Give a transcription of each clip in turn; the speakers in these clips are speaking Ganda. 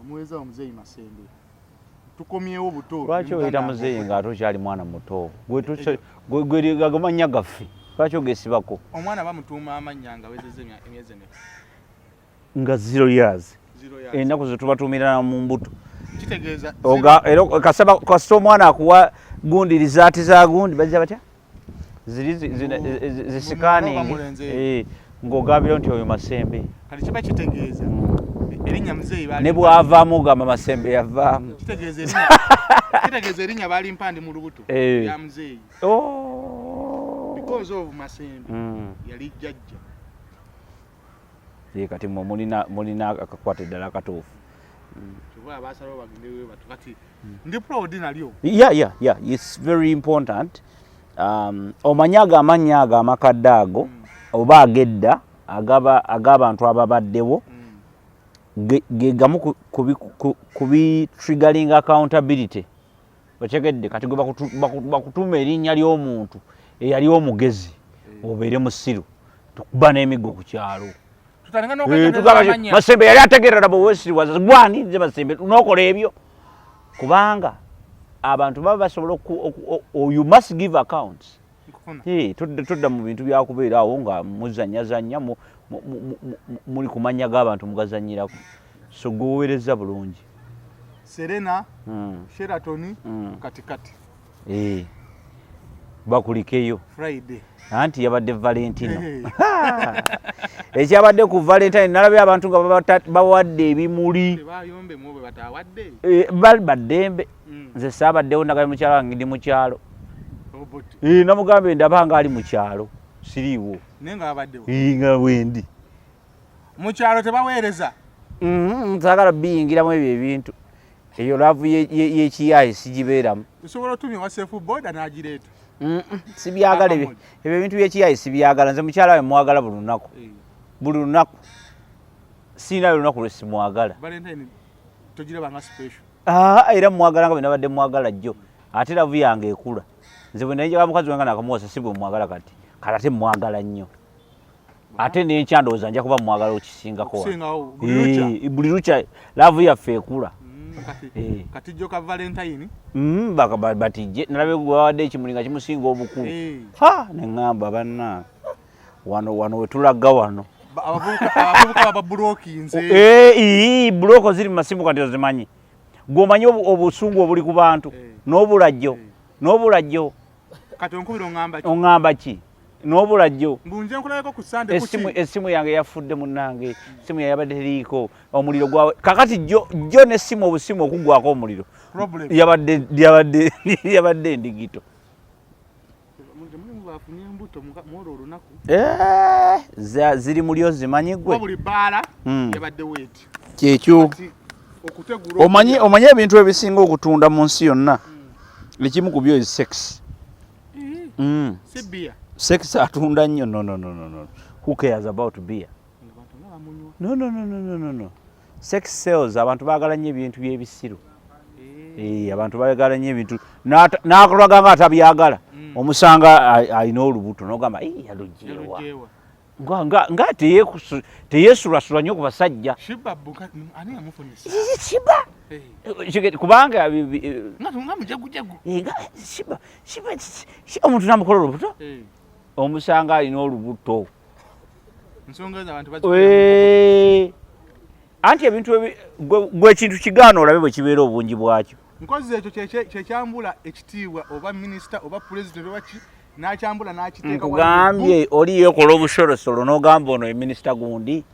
Omuweereza wo Muzeeyi Masembe. Tukomyewo buto. Lwaki oyita muzeeyi nga ate okyali mwana muto? Gwe ago mannya gaffe, lwaki ogesibako? Omwana bamutuuma amannya nga awezezza emyezi emeka? Nga 0 years. 0 years. Ennaku ze tubatuumira mu mbuto. Kitegeeza Era kasita omwana akuwa gundi, results za gundi bazza batya, ziri zisikaningi. Oba mulenzi. Ng'ogambira nti oyo Masembe. Kati kiba kitegeeza erinnya Muzeeyi baali Ne bw'avaamu ogamba Masembe yavaamu. Kitegeeza erinnya balimpa ndi mu lubuto lya Muzeeyi. Oh. Because of Masembe yali jjajja. Ye kati mwe mulina akakwata eddala akatuufu. Kyova abasalawo bagende we batu. Kati ndi proud nalyo. Yeah, it's very important. Omanyi ago amannya, ago amakadde ago oba ag'edda ag'abantu ababaddewo, ge gamu ku bi triggering accountability, otegedde? Kati gwe bakutuuma erinnya ly'omuntu eyali omugezi, obeere musiru, tukuba n'emiggo ku kyalo. Tutandika Eh, n'okwegendereza tugamba nti, amannya. Masembe yali ategeera nabo wesiriwaza gwani nze Masembe n'okola ebyo, kubanga abantu baba basobola you must give accounts. Nkufuna. Eh, tudda mu bintu byakubeera awo nga muzanyazanya muli ku mannya g'abantu mugazanyirako, so gweweereza bulungi. Serena, Sheraton, katikati. Eh, bakulikeyo. Friday. Anti yabadde Valentino. Ekyabadde ku Valentine, nalabye abantu nga bawadde ebimuli. Tebayombemu bwe batawadde. Eh, baddembe. Nze saabaddewo, nagaye mukyalo wange, ndi mu kyalo. Obote. Eh, namugambye ndaba nga ali mu kyalo, siriiwo. Naye nga babaddewo. Eh, nga wendi. Mu kyalo tebaweereza. Saagala biyingiramu ebyo ebintu. Eyo love y'ekiyayi sigibeeramu. Osobola otumya wa safe boda n'agireeta. Sibyagala ebyo. Akamuli. Ebyo ebintu by'ekiyayi sibyagala. Nze mukyala we mwagala buli lunaku. Buli lunaku, siinayo lunaku lwe simwagala. Valentine togiraba nga special? Ah, era mwagala nga bwe nabadde mwagala jjo, ate love yange ekula. Nze bwe nayinjaga mukazi wange nakamuwasa, si bwe mwagala kati. Kale ate mwagala nnyo, ate nenkya ndowooza nja kuba mwagala okisingako wano. Okusingawo buli lukya. Eh, buli lukya love yaffe ekula. Kati Eh. katijjo ka Valentine. Batijje nalabye gwe bawadde ekimuli nga kimusinga obukulu. Ha, neŋŋamba banna, wano wano wetulaga wano. Abavubuka bababulokinze. Eh, ii, block ziri mu masimu kati ozimanyi. Gwe omanyi obusungu obuli ku bantu n'obulajjo n'obulajjo. Kati onkubira oŋŋamba ki? Oŋŋamba ki n'obulajjo? Mbu nze nkulabeko ku Sande kuki? Essimu yange yafudde munnange, essimu yange yabadde teriiko omuliro gwawe. Kakati jjo n'essimu, obusimu okuggwako omuliro Problem. yabadde endigito. Temulimu bafunye embuto mwolwo olunaku? Eh, ziri muli ozimanyi Kuba gwe. Buli bbaala yabadde weeti. Kyekyo. Kati okutegula Omanyi ebintu ebisinga okutunda mu nsi yonna, ekimu ku byo is sex. Si bbiya? Sex atunda nnyo. No, no, no, no, no. Who cares about beer? Abantu nga bamunywa. No, no, no, no, no, no, no. Sex sells. Abantu baagala nnyo ebintu by'ebisiru. Eh, abantu baagala nnyo ebintu. N'akulaga nga atabyagala, omusanga alina olubuto n'ogamba, "Ii, yaluggyewa?" Yaluggyewa? Nga teyeesulasula nnyo ku basajja. Shiba buka ani yamufunisa? Shiba. Kubanga Nga mujagujagu. Eh, nga Shiba omuntu namukola olubuto, omusanga alina olubuto. Ensonga ezo abantu Eh, anti ebintu gwe ekintu kigaana olabe bwe kibeera obungi bwakyo. Nkozi ekyo kyekyambula ekitiibwa, oba minisita oba pulezidenti oba ki, n'akyambula n'akiteeka. Nkugambye oli yeekola obusolosolo n'ogamba ono eminisita gundi.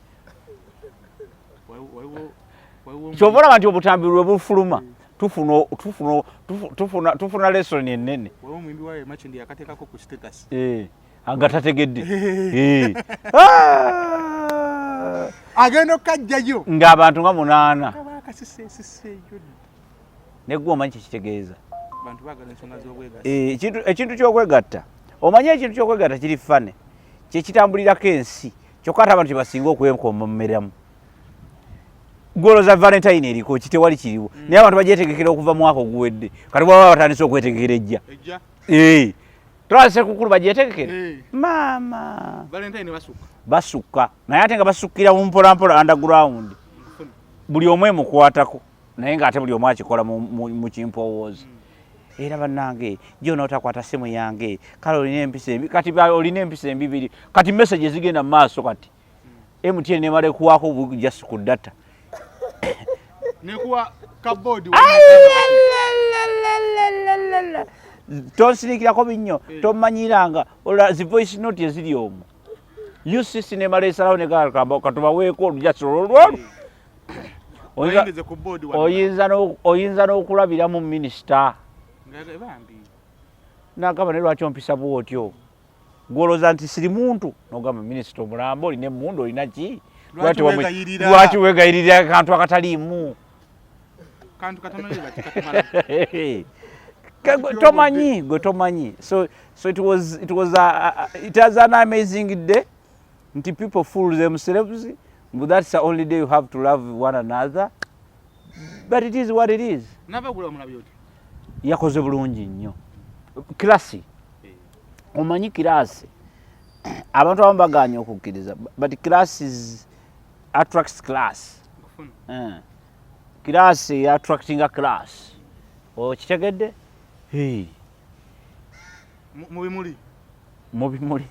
Waliwo Kyova olaba nti obutambi lwe bufuluma, tufuna lesson ennene. Waliwo omuyimbi wayo Makindi yakateekako ku status. Eh, nga tategedde. Eh. Ah! Agenda okukajjayo ng'abantu nga munaana. Kabakasiseesiseeyo. Neggwe omanyi kyekitegeeza. Bantu baagala ensonga z'obwegassi. Eh, ekintu ky'okwegatta, omanyi ekintu ky'okwegatta kiri fane, kyekitambulirako ensi, kyokka ate abantu kyebasinga okwekomomeramu. Gwoloza Valentine eriko kitewali kiriwo, naye abantu bagyetegekera okuva mwaka oguwedde. Kati bwaba batandise okwetegekera ejja. Ejja. Eh, twalase kukulu bagyetegekera. Maama. Valentine basukka. Basukka, naye ate nga basukkira mu mpolampola, underground. Nkufuna. Buli omu emukwatako, naye ng'ate buli omu akikola mu kimpowoozi. Era bannange, jo notakwata simu yange, kale olina empisa embi. Kati olina empisa embi biri. Kati message ezigenda mu maaso kati, MTN nemala ekuwaako just ku data. Nekuwa kaboodi. Tonsirikirako binnyo, tomanyiranga olwa zi voice note eziri omwo. UCC nemala esalawo negamba katubaweeko olujasi olwolwo. Oyingeze ku boodi wano. Oyinza n'okulabiramu minisita. Nga bambi. Nagamba, "Naye lwaki ompisa bwotyo? Gwolooza nti siri muntu?" Nogamba, "Minisita omulamba, olina emundu, olina ki?" Lwaki weegayirira? Lwaki weegayirira akantu akataliimu? Kantu katono ye bati katumala. Tomanyi, gwe tomanyi. So it was an amazing day nti people fool themselves, but that's the only day you have to love one another, but it is what it is. Nava gula omulabi oti. Yakoze bulungi nnyo, class. Omanyi class, abantu abamu baganye okukkiriza, but class is attracts class. Nkufuna. Class attractinga class, okitegedde? Hey. Mu bimuli. Mu bimuli.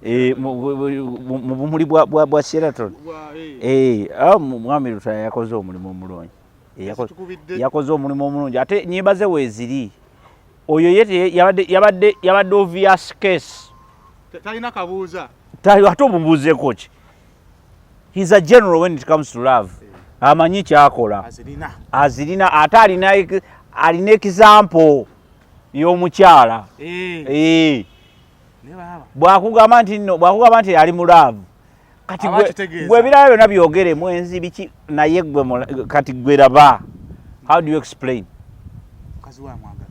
Eh, mu bumuli bwa Sheraton. Bwa. Eh, mwami Lutaya yakoze omulimu omulungi. Tukubidde. Yakoze omulimu omulungi, ate nyimba ze weeziri. Oyo ye yabadde obvious case. Talina kabuuza. Ate omubuuzeeko ki? He's a general when it comes to love, amanyi kyakola. Azirina. Azirina, ate alina example y'omukyala. Ne baaba. Bwakugamba nti nno, bwakugamba nti ali mu love kati Aba akitegeeza. Gwe ebirala byonna byogere, mwenzi, biki, naye gwe kati gwe raba, how do you explain? Mukazi we amwagala.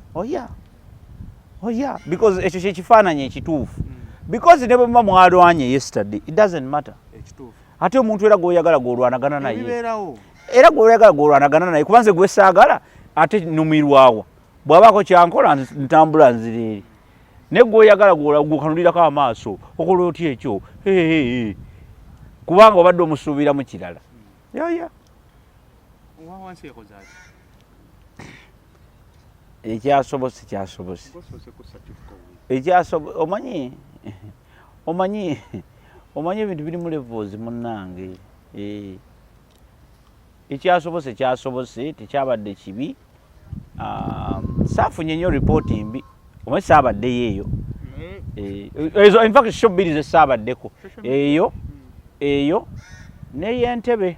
Oh yeah, because ekyo kyekifaananyi ekituufu, because ne bwe muba mwalwanye yesterday, it doesn't matter. Ekituufu. Ate omuntu era gwoyagala gwolwanagana naye. Ebibeerawo. Era gwoyagala gwolwanagana naye, kuba nze gwesaagala ate numirwawa bw'abaako kyankola, ntambula nzira eri. Naye gwoyagala gwokanulirako amaaso, okola otya ekyo? Hey, hey. Kubanga obadde omusuubiramu kirala yaya. Owa wansi yakoze ati. Ekyasobose kyasobose. Ngosoose kussa kikkowe. Ekyasobo, omanyi ebintu birimu levels, munnange. Ekyasobose kyasobose, tekyabadde kibi. Saafunye nnyo ripooti mbi, omanyi saabaddeyo eyo. Naye Ezo in fact show bbiri ze saabaddeko. Social media. Eyo eyo n'ey'Entebe.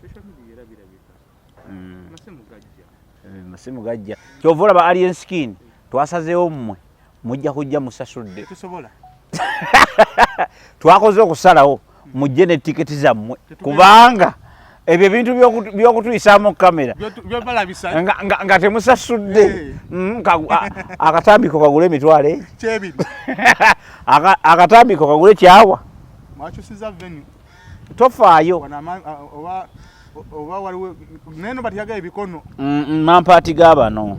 Social media era birabika. Amasimu gajja. Masimu gajja, kyova olaba Alien Skin twasazeewo, mmwe mujja kujja musasudde. Tetusobola. Twakoze okusalawo mujje ne tiketi zammwe, kubanga ebyo ebintu by'okutuyisaamu kamera Byobalabisa. nga temusasudde. Eh. Akatambiko kagule emitwalo egi. Kyebiri. Akatambiko kagule kyawa. Mwakyusiza venue. Tofaayo. Wano oba waliwo neno batyaga ebikono. Mampaati g'abano.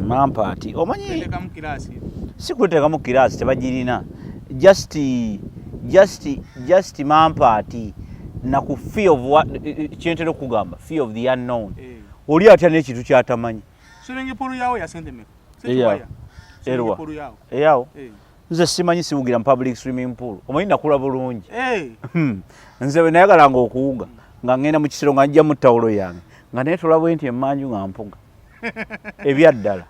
Mampaati omanyi. Teekamu class. Si kweteekamu class, tebagirina, just mampaati naku fear of what, kyentera okugamba, fear of the unknown. Oli atya n'ekintu kyatamanyi. Swimming pool yawo ya sente meka? Eyawo. Erwa? Pool yawo. Eyawo? Eh. Nze simanyi, siwugira mu public swimming pool. Omanyi nakula bulungi. Eh. Nze bwe nayagalanga okuwuga nga ngenda mu kisero, nga njja mu tawulo yange, nga neetola bwe nti emmanju, nga mpuga. Ebyaddala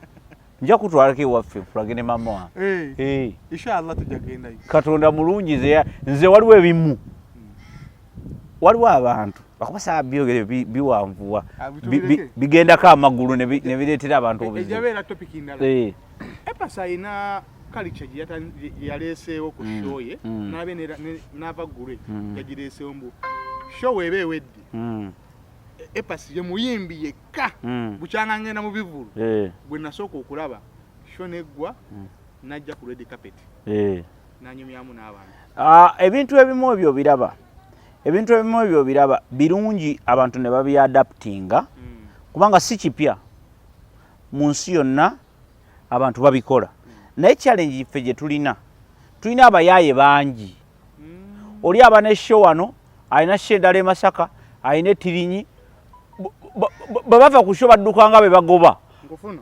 nja kutwalako ewaffe nkulage ne mama wange. Eh. Eh. Inshallah tujja kugendayo. Katonda mulungi. Nze waliwo ebimu, waliwo abantu bakuba saa byogere biwanvuwa. Ah, bitubireke. Bigendako amagulu ne bireetera abantu obuzibu. Ejabeera topic ndala. A Pass alina culture gye yaleeseewo ku show ye. N'abe n'ava ggulwe yagireeseewo mbu show eba ewedde. A Pass ye muyimbi yekka bukyanga ngenda mu bivulu gwe nasooka okulaba show neggwa najja ku red carpet n'anyumyamu n'abantu. Ah, ebintu ebimu ebyo biraba, ebintu ebimu ebyo biraba birungi, abantu ne babyadaptinga, kubanga si kipya mu nsi yonna, abantu babikola. Naye challenge ffe gye tulina, tulina abayaaye bangi. Oli aba ne show wano, alina show endala e Masaka, Alina ettirinyi. Bwe bava ku show badduka nga be bagoba. Nkufuna.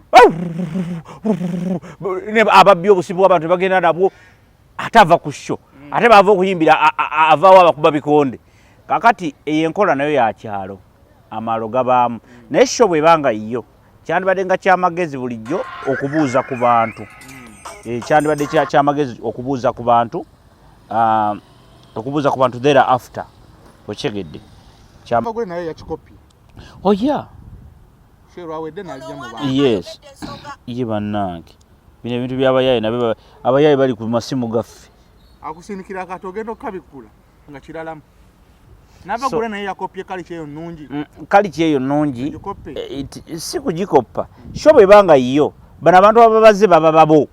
Ne ababbi obusibu bw'abantu ne bagenda nabwo, ate ava ku show, ate bava okuyimbira avaawo abakuba bikonde. Kakati eyo enkola nayo ya kyalo, amaalo gabaamu. Naye show bw'ebanga yo, kyandibadde nga kyamagezi bulijjo okubuuza ku bantu. Kyandibadde kyamagezi okubuuza ku bantu, okubuuza ku bantu thereafter, okyegedde? Bagule naye yakikopi. Oh yeah. Show lwawedde n'ajja mu bantu. Yes, ye bannange, bino ebintu by'abayaye nabyo abayaye bali ku masimu gaffe. Akusindikira akati ogenda okukabikula nga kiralamu. Nava gule naye yakopye culture eyo nnungi. Culture eyo nnungi. Gikoppe. Si kugikoppa. Show bwebanga yo, bano abantu ababa bazze baba babo.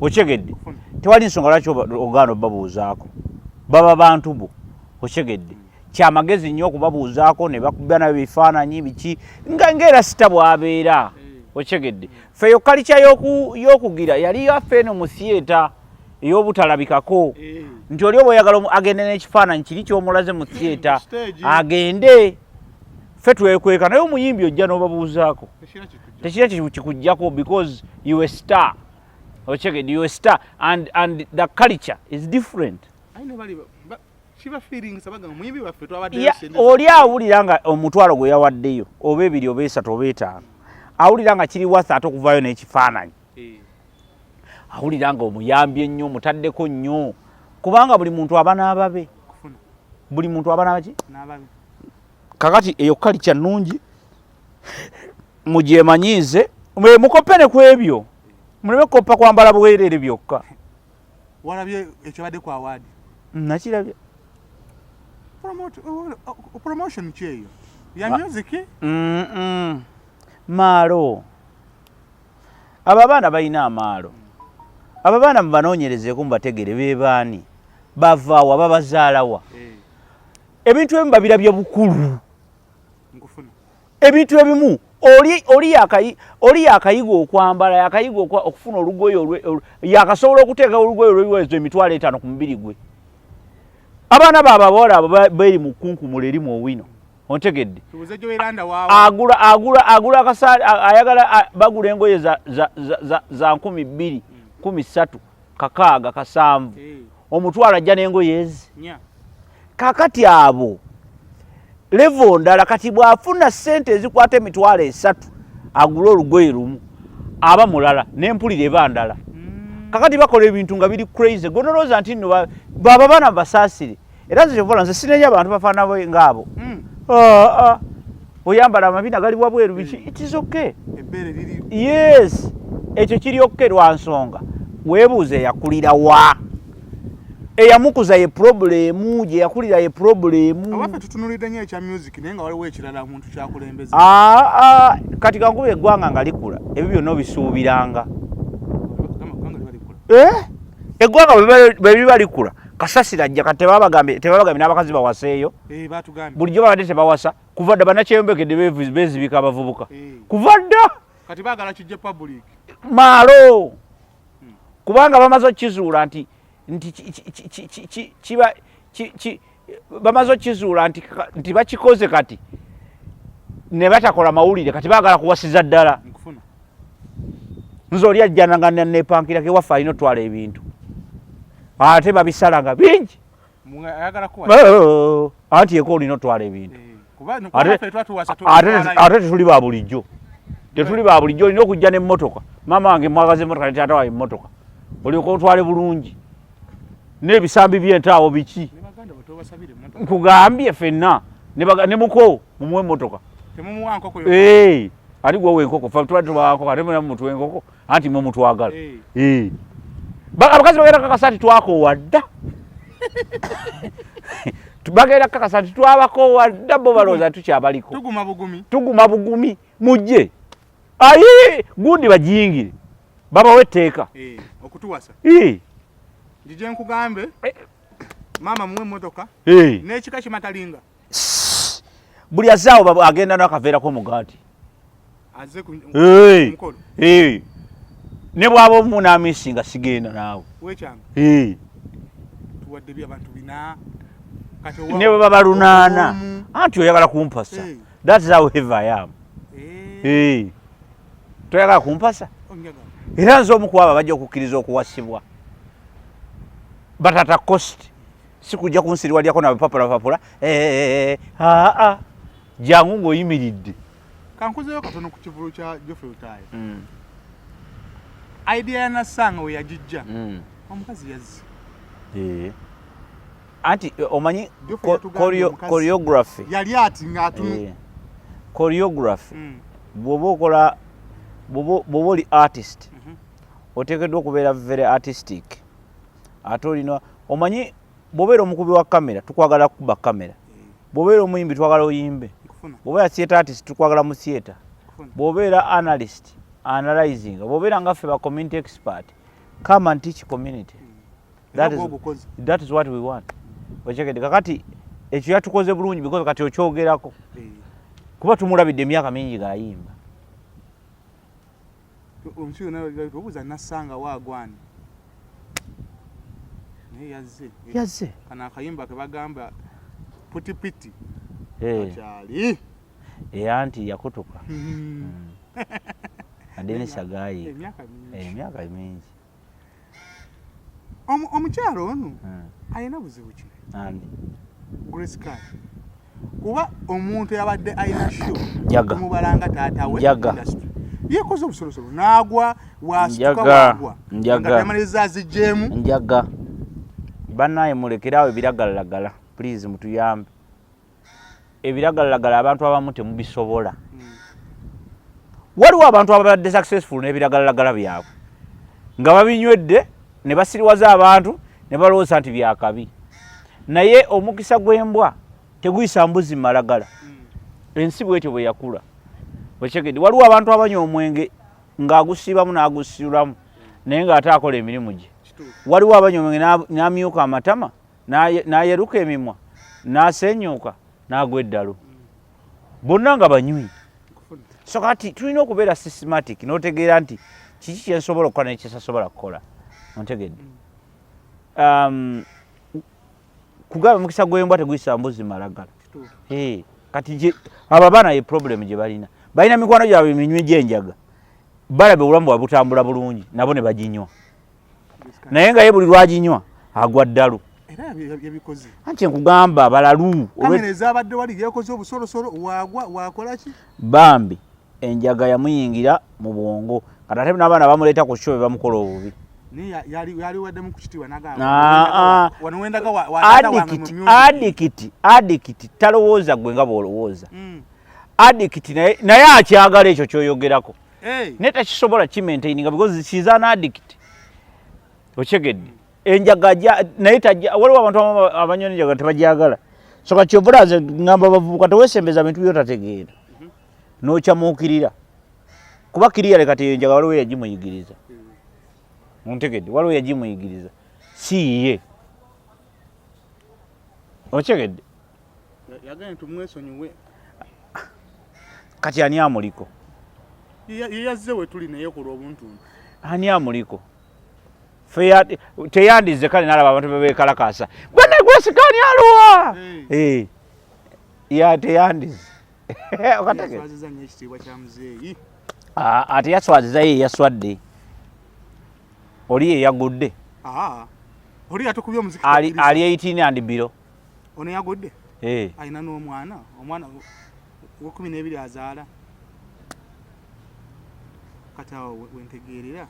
Okyegedde? Kufuna. Tewali nsonga lwaki ogaana obabuuzaako, baba bantu bo, okyegedde? Kyamagezi nnyo okubabuuzaako ne bakuba nabo ebifaananyi biki, nga ngaera sita bw'abeera. Okyegedde? Ffe eyo culture y'okugira yali yaffe eno mu theatre ey'obutalabikako. Nti oli oba oyagala agende n'ekifaananyi kiri ky'omulaze mu theatre. Stage. Agende, ffe twekweka, naye omuyimbi ojja n'obabuuzaako. Tekirina kikujja. Tekirina kikujjako because you a star, okyegedde? You a star and the culture is different. Aye ne bali kiba feelings bagamba muyimbi waffe twabadde sente. Oli awulira nga omutwalo gwe yawaddeyo oba 2 oba 3 oba 5, awulira nga kiri worth ate okuvaayo n'ekifaananyi. Awulira nga omuyambye nnyo, omutaddeko nnyo, kubanga buli muntu aba n'ababe. Kufuna. Buli muntu aba n'abaki? N'ababe. Kakati eyo culture nnungi, mugyemanyiize, mukoppe ne ku ebyo, muleme kukoppa kwambala bwereere byokka. Walabye ekibadde ku award? Nakirabye. Promotion ki eyo ya music? Maalo, abo abaana balina amaalo. Abo abaana mubanoonyerezeeko, mubategere bebaani, bavaawa, babazaalawa. Ebintu ebimu babirabye bukulu. Nkufuna. Ebintu ebimu oli yakayiga okwambala, yakayiga okufuna olugoye, yakasobola okuteeka olugoye olw'ebiwezo 50,000 ku mubiri gwe. Abaana baabawala abo beri mu kkunkumula eri mu Owino, ontegedde? Tubuze Joelanda waawa. Agula akasaali, ayagala, bagula engoye za 2000, 3000, 6000, 7000. Omutwalo ajja n'engoye ezi. Nya. Kakati abo level ndala. Kati bw'afuna ssente ezikwata 30,000 agule olugoye lumu, aba mulala n'empulira eba ndala. Kakati bakola ebintu nga biri crazy, gonolowooza nti nno baba baana basaasire. Era nze kyovola, nze sinenya abantu bafaanana ngaabo. Oyambala amabina gali wabweru biki, it is okay. Ebbeere liri. Yes, ekyo kiri okay lwa nsonga weebuuze eyakulira wa, eyamukuza ye problem, gye yakulira ye problem. Abaffe tutunulidde nnyo ekya music, naye nga waliwo ekirala omuntu kyakulembeza. Kati kankuba eggwanga nga likula, ebyo byonna obisuubiranga. Gamba eggwanga liba likula. Eggwanga bwe liba likula, kasasiro ajja. Kati tebabagambye n'abakazi bawaseeyo? Batugambye. Bulijjo babadde tebawasa kuva dda. Bannakyeyombekedde beezibika abavubuka kuva dda. Kati baagala kijje public. Maalo, kubanga bamaze okukizuula nti kiba bamaze okukizuula nti bakikoze kati ne batakola mawulire, kati baagala kuwasiza ddala. Nkufuna. Nze oli ajjana nga nepankirako ewaffe, alina otwala ebintu ate babisala nga bingi. Ayagala kuwa. Oh, anti yeko olina otwala ebintu. Kuba ffe twatuwasa twatwalayo. Ate tetuli ba bulijjo, tetuli ba bulijjo. Olina okujja n'emmotoka. Maama wange mwagaza emmotoka ne taata wange emmotoka, olyoka otwale bulungi n'ebisambi by'entaawo biki. Ne baganda bo tobasabira emmotoka. Nkugambye ffenna ne muko mumuwe emmotoka. Temumuwa nkoko yokka. Ali gwowa enkoko, ffe tubadde tubawa nkoko, ate mwe mumutuwa enkoko, anti mwe mutwagala. Abakazi bagenda kakasa nti twakoowa dda, bagenda kakasa nti twabakoowa dda, bo balowooza tukyabaliko. Tuguma bugumi. Tuguma bugumi, mujje ayi gundi bagiyingire, babawe etteeka. Okutuwasa. Njije nkugambe. Maama muwe emmotoka. N'ekika kimatalinga. Sss. Buli azaawo agenda n'akaveera k'omugaati. Azze ku mukolo. Ne bw'aba omu n'amisinga, sigenda naawe. Wekyanga. Tuwadde bi abantu 400. Kati Ne bwe baba 800. Omu. Anti oyagala kumpasa. That is how heavy I am. Hey. Toyagala kumpasa? Era nze omu ku abo abajja okukkiriza okuwasibwa. But at a cost. Si kujja kunsiriwalyako na bipapula papula. Aa. Jangu ng'oyimiridde. Kankuzeyo katono ku kivulu kya Geoffrey Lutaaya. Idea ya Nassanga we yagijja. Omukazi yazze. Anti omanyi choreography. Yali ati ng'atunu. Choreography. Bw'oba okola, bw'oba oli artist, oteekeddwa okubeera very artistic. Ate olina, omanyi bw'obeera omukubi wa kamera, tukwagala kukuba kamera. Bw'obeera omuyimbi twagala oyimbe. Bw'obeera theatre artist tukwagala mu theatre. Bw'obeera analyst, analyzing. Bw'obeera nga ffe ba community expert, come and teach community. That is what we want. Okyegedde kakati ekyo yatukoze bulungi because kati okyogerako. Kuba tumulabidde emyaka mingi ng'ayimba. Omusi yonna obuuza Nassanga waagwani. Naye yazze. Yazze. Kano akayimba ke bagamba putipiti. Akyali. Anti yakutuka. Adenisa gayi. Emyaka mingi. Emyaka mingi. Omukyalo ono alina buzibu ki? Ani? Grace Khan. Kuba omuntu yabadde alina show Njaga. omubalanga taata we Njaga. industry. Yeekoze obusolosolo n'agwa wasituka Njaga. wagwa. Njaga. Nga tamaliriza aziggyemu. Njaga. Bannaye mulekeraawo ebiragalalagala please mutuyambe. Ebiragalalagala abantu abamu temubisobola. Waliwo abantu ababadde successful n'ebiragalalagala byabwe nga babinywedde ne basiriwaza abantu ne balowooza nti byakabi. Naye omukisa gw'embwa teguyisa mbuzi malagala. Ensi bwetyo bwe yakula. Okyegedde waliwo abantu abanywa omwenge ng'agusiibamu n'agusiulamu naye ng'ate akola emirimu gye. Waliwo abanywa omwenge n'amyuka amatama n'ayeruka emimwa n'asenyuka n'agwa eddalu. Bonna nga banywi. So kati tulina okubeera systematic n'otegeera nti kiki kye nsobola okukola ne kye ntasobola kukola. Ontegedde? Kugamba mukisa gw'embwa teguyisa mbuzi malagala. Kati abo abaana ye problem gye balina. Balina mikwano gyabwe eminywi gy'enjaga. Balaba obulamu bwabwe butambula bulungi nabo ne baginywa. Naye nga ye buli lw'aginywa agwa ddalu. Era yabikoze. Anti nkugamba balalu. Kamera ezabadde wali yeekoze obusolosolo waagwa waakola ki? Bambi enjaga yamuyingira mu bwongo. Kati ate n'abaana bamuleeta ku show be bamukola obubi. Naye yali waddemu ku kitiibwa n'agamba wano wendaga wa taata wange mu music. Addict talowooza ggwe nga bw'olowooza. Addict naye akyagala ekyo ky'oyogerako. Naye takisobola kimaintaininga because she's an addict. Okyegedde. Enjaga naye tajja, waliwo abantu abanywa enjaga tebagyagala. So kati ky'ova nze ngamba abavubuka teweesembeza bintu by'otategeera. N'okyamuukirira. Kuba kiriyale kati enjaga waliwo eyagimuyigiriza. Ontegedde, waliwo eyagimuyigiriza. Si ye. Okyegedde. Yagambye tumwesonyiwe. Kati ani amuliko? Ye yazze we tuli naye kola obuntuntu. Ani amuliko? Teyandize kale n'alaba abantu be beekalakaasa. Gwe ne Grace Khan aluwa? Ya teyandize. Yaswaziza nnyo ekitiibwa kya muzeeyi. Ate yaswaziza ye yaswadde. Oli ye yagudde. Oli yatukubye omuziki. Ali 18 and below. Ono yagudde? Alina n'omwana, omwana wa 12 azaala. Kati awo wentegeerera.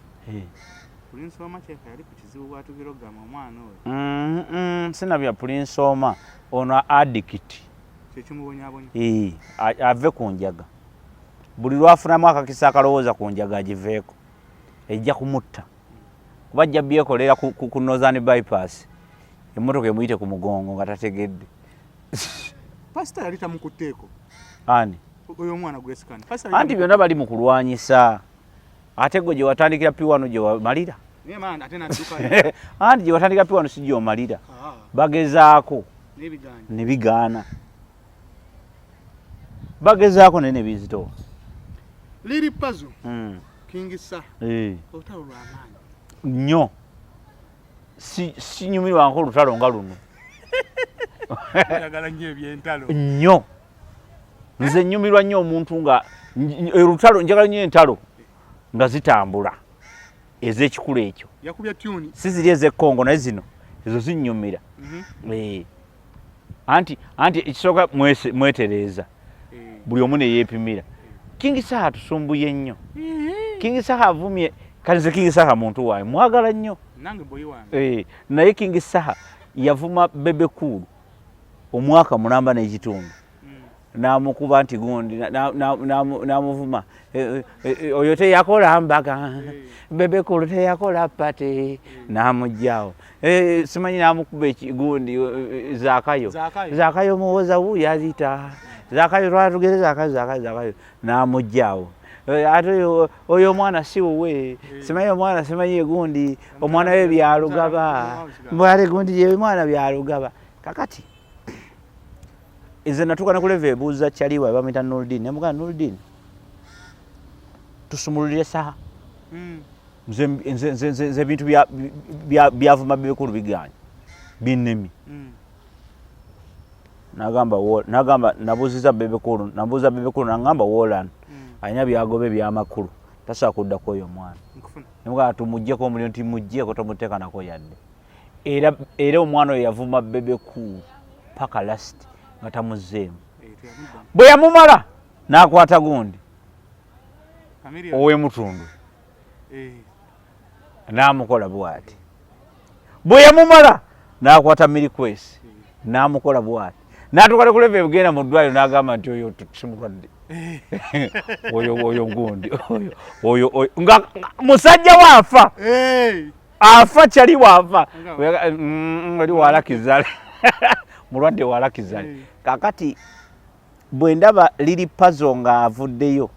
Prince Omar kyeka yali ku kizibu bw'atubira okugamba omwana oyo. Sinabya Prince Omar ono addict. Kyekimubonyabonya. Ave ku njaga. Buli lw'afunamu akakisa akalowooza ku njaga agiveeko. Ejja kumutta. Kuba ajja byekolera ku Northern Bypass. Emmotoka emuyite ku mugongo nga tategedde. Pastor yali tamukutteeko. Ani? Oyo omwana Grace Khan. Anti byonna bali mu kulwanyisa. Ate gwe gye watandikira P1 gye wamalira. Anti gye watandikira P1 si gy'omalira. Bagezaako ne bigaana. Bagezaako naye ne bizitowa. Liri Pazo. King Saha. Olutalo lwa maanyi. Nnyo. Sinyumirwangako olutalo nga luno. Oyagala nnyo eby'entalo. Nnyo. Nze nnyumirwa nnyo omuntu nga olutalo, njagala nnyo entalo nga zitambula ez'ekikulu ekyo. Yakubye tune. Si ziri ez'ekkongo, naye zino ezo zinnyumira. Anti ekisooka mwetereeza. Buli omu neyeepimira. King Saha tusumbuye nnyo. King Saha avumye. Kati nze King Saha muntu wange, mwagala nnyo. Nange boyi wange. Naye King Saha yavuma Bebe Cool omwaka mulamba n'ekitundu. N'amukuba nti gundi n'amuvuma, oyo teyakola mbaga, Bebe Cool teyakola party, n'amugjawo. Simanyi n'amukuba gundi Zaakayo. Zaakayo. Zaakayo muwoza wuuyo azita Zaakayo, twatugere Zaakayo, Zaakayo, Zaakayo, n'amugjawo. Ate oyo omwana si wuwe, simanyi omwana, simanyi gundi omwana we Byalugaba, mbwale gundi ye mwana Byalugaba. Kakati nze natuuka ne ku level ebuuza kyaliwa bamuyita Nurdin, nemugamba, Nurdin, tusumululire Saha. Nze ebintu byavuma bibikulu biganye binnemi. Nagamba nabuuziza Bebe Cool, nabuuza Bebe Cool, nagamba Wolan alina byagoba ebyamakulu, tasobola kuddako oyo omwana. Nkufuna. Nemugamba tumugyeko omuliro, nti muggyeko, tomuteeka nako yadde. Era omwana oyo yavuma Bebe Cool paka last nga tamuzzeemu. Teyamuddamu. Bwe yamumala n'akwata gundi Chameleone. Ow'emutundu n'amukola bw'ati. Bwe yamumala n'akwata Mirikwesi n'amukola bw'ati, n'atuuka ne ku level egenda mu ddwaliro n'agamba nti oyo simulwadde, oyo gundi oyo nga musajja we afa. Afa kyali waafa. Oli walakizale, mulwadde walakizale. Kakati bwe ndaba Lil Pazo ng'avuddeyo,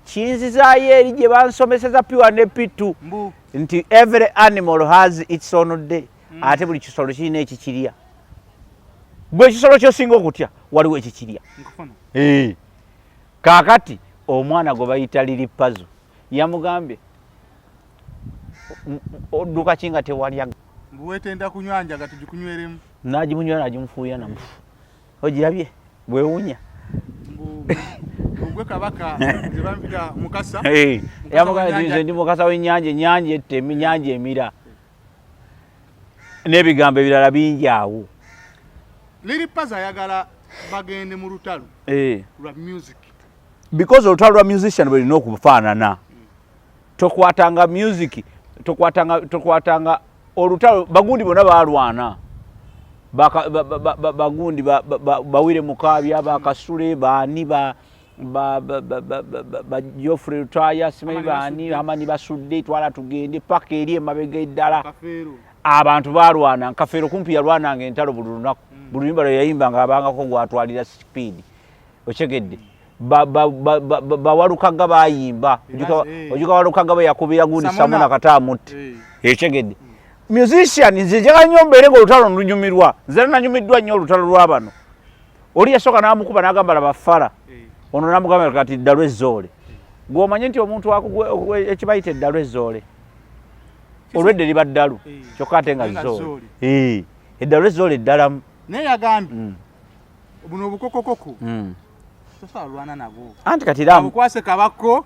kinzizaayo eri gye bansomeseza P1 ne P2 Mbu. nti every animal has its own day. Ate buli kisolo kirina ekikirya. Gwe ekisolo kyosinga okutya, waliwo ekikirya. Nkufuna. Kaakati omwana gwe bayita Lil Pazo yamugambye, odduka ki nga tewalya? Mbu weetenda kunywa njaga, tugikunyweremu. N'agimunywa, n'agimufuuya, namufu ogirabye bwewunya. Mbu gwe kabaka, nze bampita Mukasa. Mukasa Yamugambye w'ennyanja. nze ndi mukasa w'ennyanja, ennyanja etta, ennyanja emira, n'ebigambo ebirala bingi awo. Lil Pazo ayagala bagende mu lutalo lwa music. Because olutalo lwa musician bwe lulina okufaanana, tokwatanga music, tokwatanga olutalo. Bagundi bonna balwana, bagundi bawire mukabya, bakasule baani, ba Geoffrey Lutaya, simanyi Amani baani. Basudde. Amani Basudde, twala tugende paka eri emabega eddala. Kafeero. Abantu balwana. Kafeero kumpi yalwananga entalo buli lunaku. Buli luyimba lwe yayimba nga abangako gwatwalira speed, okyegedde? Bawalukaga bayimba. Ojuka Walukaga bwe yakubira gundi Samona. Samona katamutte. Ekyegedde? Musician, nze njagala nnyo mbeere nga olutalo nlunyumirwa. Nze nanyumiddwa nnyo olutalo lw'abano. Oli yasooka n'amukuba n'agamba laba fala. Ono n'amugamba kati ddalu ezzoole. Gw'omanye nti omuntu ekibayita eddalu ezzoole, olwedde liba ddalu kyokka ate nga Nga zzoole. zzoole. Eddalu ezzoole eddalamu. Naye yagambye buno obukokokoko tosobola lwana nabwo. Anti kati era Obukwase kabako.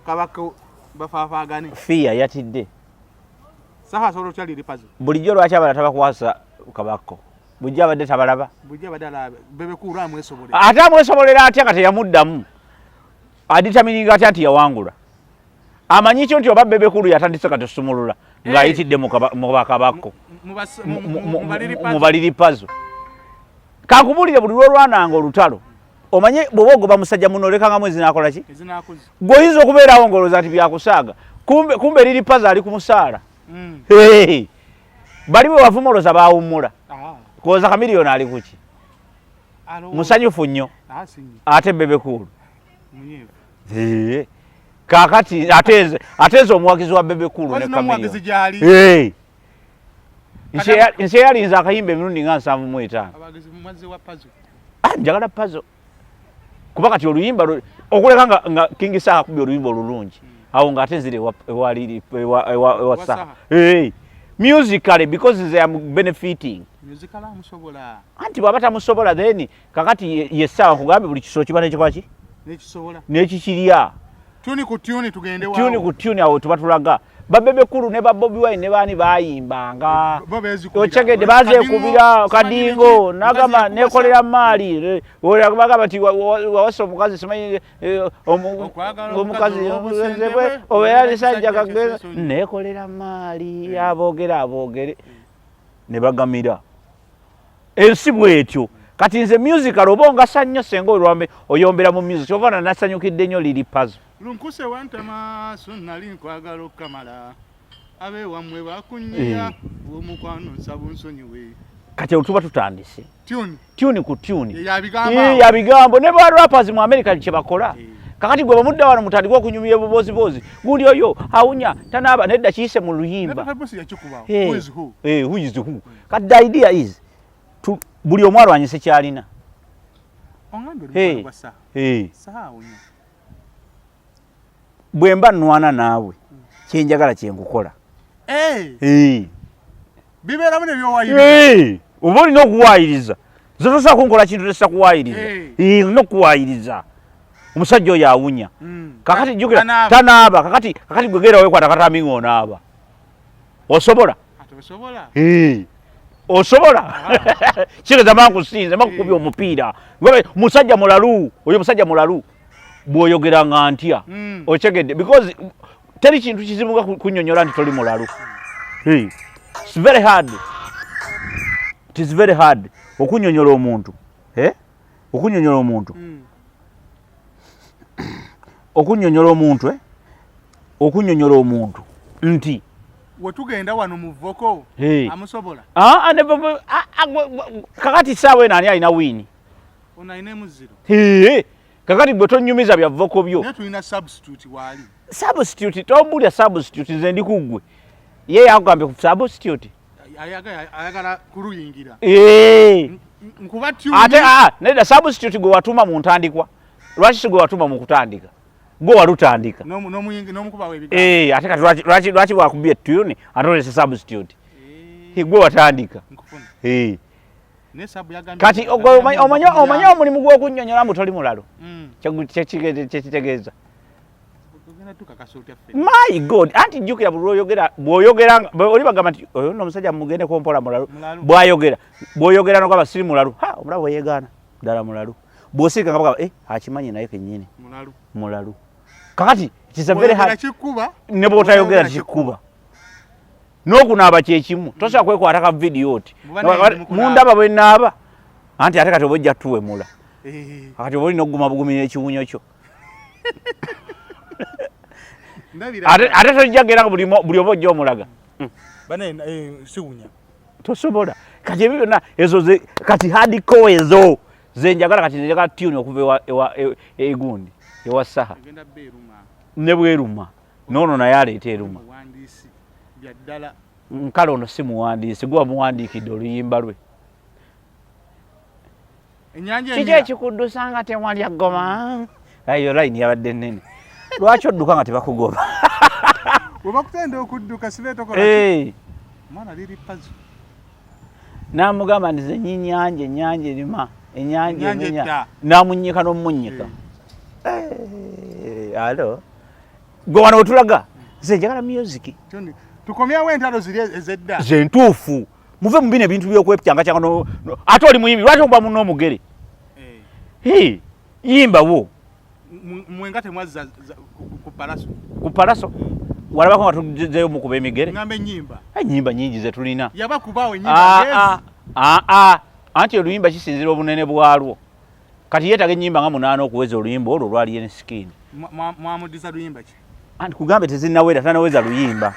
Kabako bafaafaagane. Fiya yatidde. Saha asobola otya Lil Pazo? Bulijjo lwaki abalala tabakwasa kabako? Bulijjo abadde tabalaba. Bulijjo abadde alaba Bebe Cool amwesobolera. Ate amwesobolera atya nga teyamuddamu? Adetermininga atya nti yawangula? Amanyi kyo nti oba Bebe Cool yatandise kati osumulula ng'ayitidde mu bakabako, mu mu ba Lil Pazo. Kankubuulire, buli lwolwananga olutalo, omanye bw'oba ogoba musajja muno, olekangamu ezinaakola ki? Ezinaakoze. Gwe oyinza okubeerawo ng'olowooza nti byakusaaga, kumbe Lil Pazo ali ku musaala. Hey! Bali bwe bavuma olowooza baawummula. Kuwoza Chameleone ali kuki? Musanyufu nnyo. Ah, si nnyo. Ate Bebe Cool Munyeevu. Kaakati ate nze omuwagizi wa Bebe Cool ne Kozi n'omuwagizi Chameleone. gy'ali. Nse yalinze akayimba emirundi nga 75. Abawagizi mumazzi wa Pazo. Ah, njagala Pazo kuba kati oluyimba okuleka nga King Saha akubye oluyimba olulungi awo ng'ate nzire ewa Ewa Saha. Saha. Hey. Musically, because they am benefiting. Musical amusobola. Anti bw'aba tamusobola, then kakati yessaawa nkugambye buli kisolo kiba nekikwaki. Nekisobola. Nekikirya. Tune ku tune, tugende. Tune ku tune, awo tuba tulaga ba Bebe Cool ne ba Bobi Wine ne baani bayimbanga. Bo beezikubira. Okyegedde? Bazeekubira. Kadingo, Kadingo simanyi nagamba biki, nekolera maali. Bagamba nti wawasa omukazi, simanyi Okwagala omukazi omukazi olw'obusente bwe, obeera obeera lisajja kisajja kagenda kyesonyi. Nekolera maali, aboogere aboogere ne bagamira ensi bwetyo. Kati nze musical oba ongasa nnyo senga olwambe oyombera mu music, ova na nasanyukidde nnyo Lil Pazo. Lunkuse wantama, so nali nkwagala okukamala, abeewammwe bakunyiya omukwano, nsaba onsonyiwe. Kati olwo tuba tutandise. Tune. Tune ku tune. Yabigambo. Ya bigambo ne ba rappers mu America kye bakola. Kakati gwe bamudda wano mutandike okunyumya ebubooziboozi, gundi oyo awunya tanaaba nedda kiyise mu luyimba. Bosi yakikuba. Eh, Who is who. Who is who. Kati the idea is buli omu alwanyise kyalina. Ongambye Hey. olumukwano gwa Saha. Saha awunya. Bwe mba nnwana naawe, kyenjagala kyenkukola. Bibeeramu nebyowayiriza. Oba olina okuwaayiriza, ze tosobola kunkola kintu tesa kuwaayiriza. Olina okuwaayiriza omusajja oyo awunya. Kakati jjukira Tanaaba. Tanaaba. Kakati gwe genda weekwata katambi ng'onaaba, osobola? Ate osobola. Osobola kigeza mankusinze makukubya omupiira. Musajja mulalu oyo, musajja mulalu, bw'oyogera nga ntya. Okyegedde? Because teri kintu kizibu nga kunnyonnyola nti toli mulalu. Hey. It's very hard, it is very hard okunnyonnyola omuntu, eh? Okunnyonnyola omuntu, okunnyonnyola omuntu, eh? Okunnyonnyola omuntu nti Wetugenda wano mu vocal. Hey. Amusobola. Ah, ah, ah, ah, kakati saawa eno ani alina win? Ono alina emuziro. Hey, kakati gwe tonyumiza bya vocal byo. Naye tulina substitute waali. Substitute tombulya, substitute nze ndi kuggwe, ye yakugambye ku substitute. Ayagala kuluyingira. Eh. Nkuba tune. Ate aa nedda, substitute gwe watuma mu ntandikwa, lwaki si gwe watuma mu kutandika? Gwe walutandika. N'omukubawo ebigambo. Eh, ate kati lwaki bwakubye tune ate olese substitute? Eh, gwe watandika. Nkufuna. Eh. Naye sub yagambye Kati omanyi omulimu gw'okunnyonnyola mbu toli mulalu, kyekitegeeza. Ogenda tukakasa otya ffe? My God, anti jjukira buli lwoyogera, bw'oyogera oli bagamba nti oyo nno omusajja mugendeko mpola, mulalu. Mulalu. Bw'ayogera, bw'oyogera nogamba siri mulalu, ha, omulalu bweyegaana ddala mulalu. Bw'osiika nga bagamba, eh, akimanyi naye kennyini. Mulalu. Mulalu. Kakati it is a very Bw'oyogera hard kikuba. Ne bw'otayogera kikuba. N'okunaaba kyekimu, tosobola kwekwata ka vidiyo oti Muba naye ndi mukunaaba. Mundaba bwe naaba, anti ate kati oba ojja tuwemula. Kati oba olina okuguma bugumi n'ekiwunyo kyo. Ndabira. Ate tojja genda nga buli oba ojja omulaga. Bane, siwunya. Tosobola. Kati ebyo byonna ezo kati hardcore ezo zenjagala. Kati njagala tune okuva egundi ewa Saha. Egenda beeruma. Ne bweruma noono naye aleeta eruma. Muwandiisi bya ddala. Nkale ono si muwandiisi, gwe wamuwandiikidde oluyimba lwe. Ennyanja Kiki emira. ekikuddusa nga tewalya goma? Eyo layini yabadde nnene. Lwaki odduka nga tebakugoba? Bwe bakutenda okudduka sibe tokola. Mwana Lil Pazo. N'amugamba nti ze nyinyanja, ennyanja erima, ennyanja Ennyanja emenya. etta. N'amunnyika n'omumunnyika. Eh, alo gwe wano wetulaga nze njagala music. Tony, tukomyewo entalo ziri ezedda. Ze ntuufu. Muve mu bino ebintu by'okwepyangakyanga ate oli muyimbi, lwaki okuba munno omugere? Eh. Hey, yimbawo. Mwe nga temwazza ku Pallaso. Ku Pallaso walabako nga tuzeeyo mukuba emigere? Ngamba ennyimba. Ennyimba nyingi ze tulina. Yabakubaawo ennyimba Ah, ngezi. ah, ah, ah. Anti oluyimba kisinzira obunene bwalwo. Kati yeetaaga ennyimba nga 8 okuweza oluyimba olwo lwali Alien Skin. Mwamudiza luyimba ki? Anti kugambe tezinnawera, tanaweza luyimba.